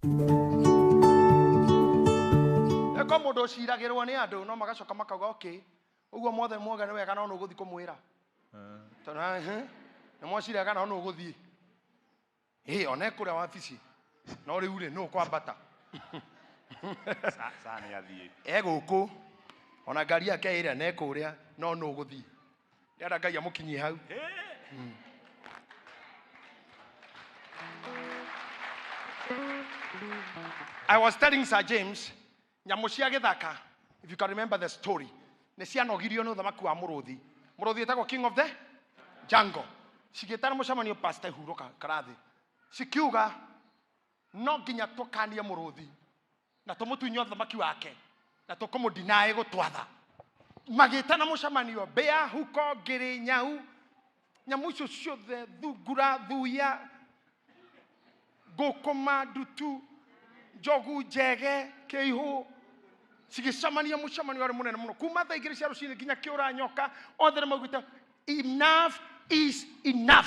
Eko mũndũ ũciragĩrwo nĩ andũ no magacoka makauga okay, ũguo mothe mwoga nĩ wega no nĩ ũgũthiĩ kũmwĩra. Tondũ nĩ mwaciraga no nĩ ũgũthiĩ. Ĩ ona kũrĩa wabici no rĩu rĩ nũ ũkwambata. Sa nĩ athiĩ. E gũkũ ona ngari yake ĩrĩa ne kũrĩa no nũ ũgũthiĩ. Ndĩrenda Ngai amũkinyie hau. I was telling Sir James, nyamũ cia gĩthaka, if you can remember the story, nĩ cianogirio nĩ ũthamaki wa mũrũthi. Mũrũthi ĩtagwo King of the Jungle. Cigĩtana mũcemanio Pastor Hurũka karathi. Cikiuga no nginya tũkanie mũrũthi na tũmũtunye ũthamaki wake na tũkũmũdinaĩ gũtwatha. Magĩtana mũcemanio mbĩa, huko, ngĩrĩ, nyau, nyamũ icio ciothe, thungura, thuya, ngũkũma, ndutu, njogu, njege, kĩihũ, cigĩcemania mũcemanio warĩ mũnene mũno kuma thaa igĩrĩ cia rũcinĩ nginya kĩũra nyoka, othe nĩ maugĩte enough is enough.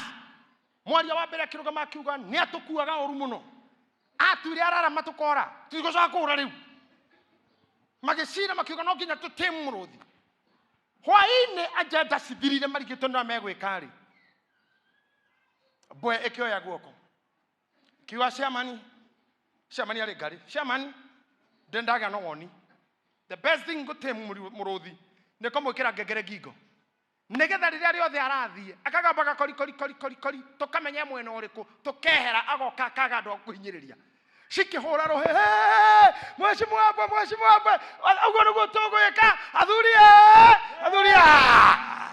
Mwaria wa mbere akĩrũgama akiuga nĩ atũkuaga ũru mũno, atuire ararama tũkora tũtigũcoka kũũra rĩu. Magĩcira makiuga no nginya tũtĩmu mũrũthi. Hwaĩ-inĩ agenda cithirire marigĩtwo nĩ ũrĩa megwĩka rĩ, mbwe ĩkĩoya guoko kiuga chairman, chairman arĩ ngarĩ, chairman ndĩ ndagĩa na woni, the best thing gũtĩmu mũrũthi nĩ kũmwĩkĩra ngengere ngingo nĩgetha rĩrĩa rĩothe arathiĩ akagambaga kori kori kori kori kori, tũkamenya mwena ũrĩkũ, tũkehera, agoka akaga andũ a kũhinyĩrĩria. Cikĩhũra rũhĩ, mheshimiwa mbwe, mheshimiwa mbwe, ũguo nĩguo tũgwĩka, athuri ĩ, athuri a.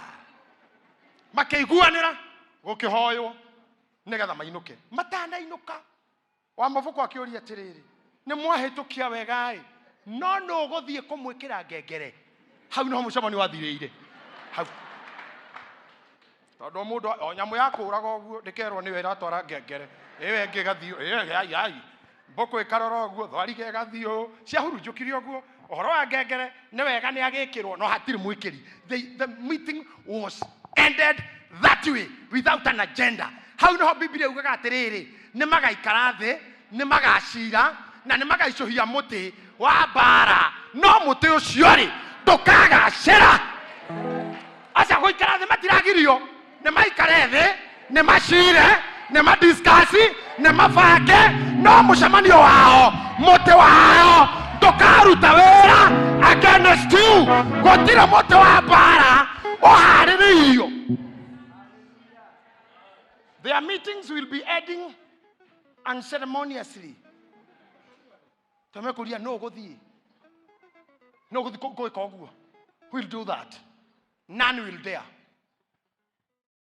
Makĩiguanĩra gũkĩhoywo nĩgetha mainũke. Matanainũka wa mabuku akĩũria atĩrĩrĩ, nĩ mwahĩtũkia wega ĩ, no nũ ũgũthiĩ kũmwĩkĩra ngengere? Hau nĩho mũcemanio wathirĩire hau, tondũ mũndũ o nyamũ ya kũraga ũguo ndĩkerwo nĩyo ĩratwara ngengere, ĩyo ĩngĩ ĩgathiĩ ĩyo ai ai, mbũkũ ĩkarora ũguo, thwariga ĩgathiĩ ũũ, ciahurunjũkire ũguo. Ũhoro wa ngengere nĩ wega nĩ agĩkĩrwo no hatirĩ mwĩkĩri. The meeting was ended that way without an agenda. Hau nĩho Biblia yugaga atĩrĩrĩ, nĩ magaikara thĩ, nĩ magacira na nĩ magaicũhia mũtĩ wa mbara, no mũtĩ ũcio rĩ ndũkagacĩra. Aca gũikara thĩ matiragirio, nĩ maikare thĩ, nĩ macire, nĩ madiscuss, nĩ mabange, no mũcemanio wao, mũtĩ wao ndũkaruta wĩra against you. Gũtirĩ mũtĩ wa mbara ũharĩrĩirio. Their meetings will be ending unceremoniously. Tumekuria no ũgũthiĩ, no ũgũthiĩ gwĩka ũguo. Who will do that? None will dare.